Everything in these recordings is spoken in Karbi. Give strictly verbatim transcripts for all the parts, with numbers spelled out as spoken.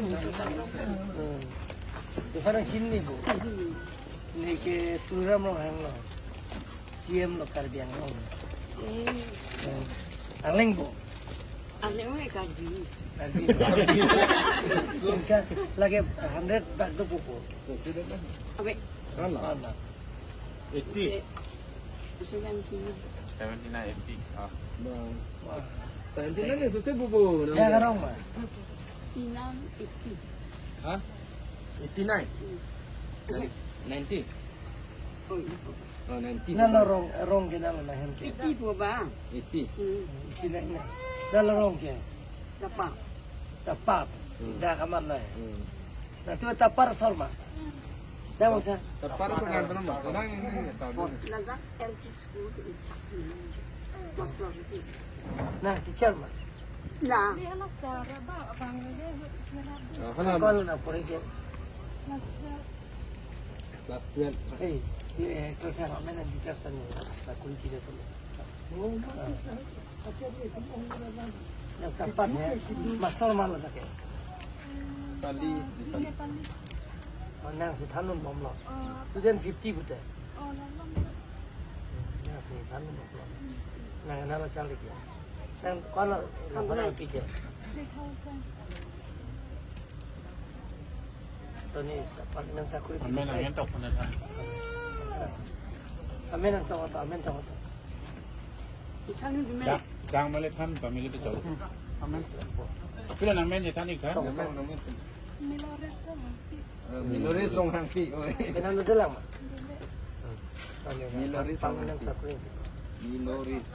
Hmm. Ivan nangchini bo. Neke Tuliram Ronghang lo. C M lo Karbi Anglong. Eh. Hmm. Arleng bo. Arleng me Karbi. Karbi. Lake hundred bak do pupo. Abe. Rana. Rana. Eighty. Seventy nine, eighty. Ah. Bang. Wah. Seventy nine ni sose pupo. Ya, karong ma. Inam eighty. Hah? Eighty nine? Hmm. Nin-, ninety? Oh, iya. Oh, ninety. Nalo rong, rong ke nalo nahem ke. Eighty po ba? Eighty. Hmm. Eighty nine na. Nalo rong ke. Tapar. Tapar. Hmm. Da kamat na. Hmm. Na tu tapar asor ma. Da bangso. Tapar itu kan belum, Bang. Kadang ini ya, sabi. Ladak L P school di Chak. Mas Florisi. Na, teacher ma. Na. Ah, hala. Kol na puri ke. Class twelve. Eh, eh, kol sa amen teacher sa ni. Sa kuri kira kol. Yang tempat ya, master ma lo ta ke. Pali, di Pali. Oh, nangsi thanbomlo. Student fifty pute. Nangsi thanbomlo. Nang nalo chalik ya. Nang kono nang kono pike. Toni sa-, nang sakuri. Amen, amen, tok pun ada. Amen, ang tok, amen, tok. Dang, dang male than, family tu jauh. Amen. Pila nang men je than ik than? Milores Ronghangpi. Eh, Milores Ronghangpi. Oi. Kenal tu lang ma? Milores Ronghangpi. Milores.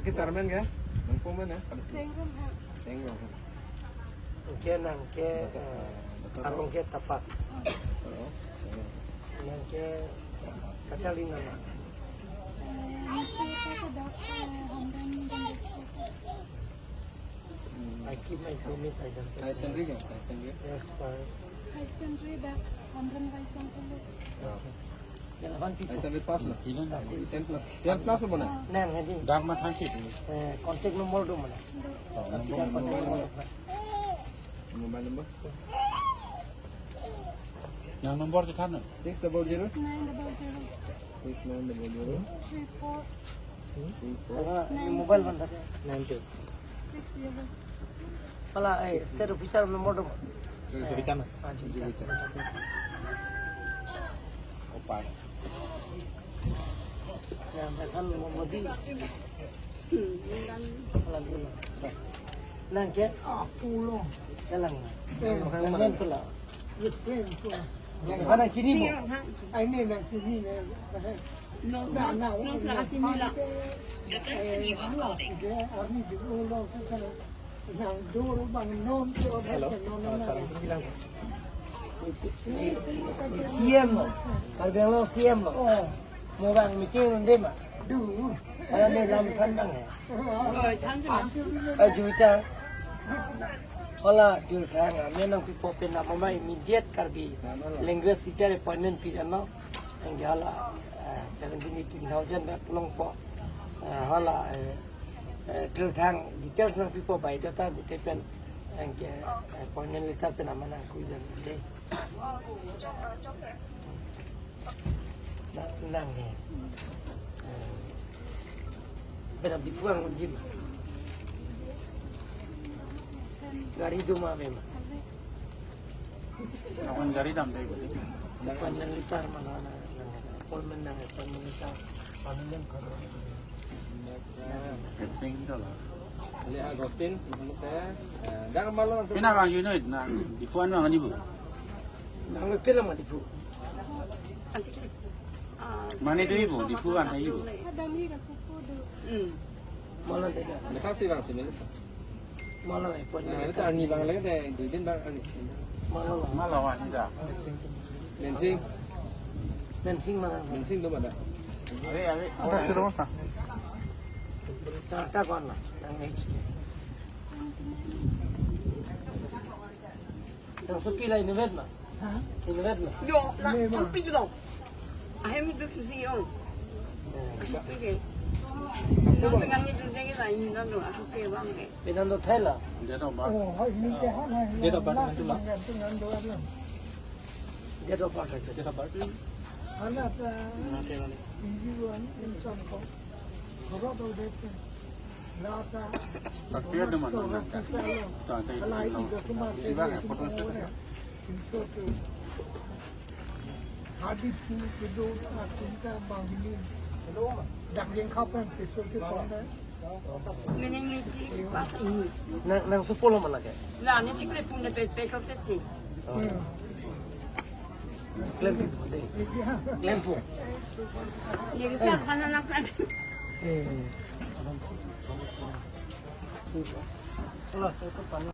Aki sarmen ke? Nangpo men ya? Seng Ronghang. Seng Ronghang. Nangke, nangke, eh, arong ke Tapak. Oh, Seng Ronghang. Nangke kacharli nang ma? Eh, newspaper ke dak, eh, Hamren Don Bosco. Hmm. I keep my promise, I don't. Higher secondary ke? Higher secondary? Yes, pa. Higher secondary dak Hamren Waisong College. Oh. Okay. Higher secondary pass lo? Ten plus. Ten plus lo mana? Nang, nang, nang. Dak ma thansi. Eh, contact number do mana? Do. Oh, contact number. Mobile number? Yang number di sana. Six double zero? Six nine double zero. Six nine double zero. Three four. Three four. Nine. Mobile man tadi. Nine two. Six zero. Hala, eh, state officer number do. State officer mas. Ah, Juvita. Juvita. Opa. Yang tekan Modi. Nangke? Ah, pulo. Jalan. Nang pula. Mana chini mo? Ai, ini nang chini na. No, na, no, na, no, na, sini la. Eh, army di ulo. Nang dulu bang nom tu. Hello. No, no, no. C M lo. Karbi Anglong C M lo. Oh. Mo bang meeting runde ma. Du. Hala ne lam than bang he. Oi, than tu. Ajuta. Hala Jurthang amen nangpipo pen nama ma immediate Karbi language teacher appointment pi jano. Anke hala, eh, seventeen, eighteen thousand bak longpo. Eh, hala, eh, eh, Jurthang details nangpipo bai data bute pen. Anke, eh, appointment letter pen nama nangkui dan de. Na, nang he. Eh, pen ap Diphu ang jim. Gari do ma ave ma? Appointment gari damde. Appointment letter mana nang, nang, appointment nang, appointment letter. Fencing itu lah. Ini Agustin, ini teh. Eh, dah kemalu. Pina bang unit na, Diphu an bang ani bu. Nang pila ma Diphu? Mane do ibu, Diphu an ibu. Ada ni ka suku do. Hmm. Malam tega. Lepas sih bang sini. Malam eh, pon. Nah, itu ani bang lagi deh, duidin bang ani. Malam. Malam ani dah. Mensing. Mensing mana? Mensing do mana? Are, are. Ada sih rumah sah. Tak, tak kawan lah. Yang H K. Nang sopi la inutvet ma? Ha? Inutvet ma? Yo, la, sopi lo. Ahem itu susi yo. Sopi ke. Nang itu jadi lain nang doa aku kewang deh. Pinang do thela. Date of birth. Oh, ini dia, nah, ini Date of birth nah, nanti lah. Nang itu nang doa lah. Date of birth aja. Date of birth. Anak, eh, Nanti lah. Ini dua ini sama kok. Kalau tahu date, lah, tak. Tak kira dia mana, tak. Tak ada itu, kalau siapa yang foto saya tak. Habib tu kedua, ah, kita bangun ni. Dak yang kapan besok kita. Meaning ni si pas ini. Nang, nang sepuluh mana ke? Lah, ni si klepung ni pe, pe, pe, pe. Hmm. Klem deh. Klem po. Ni kita mana nak kan? Eh. Alah, itu pan.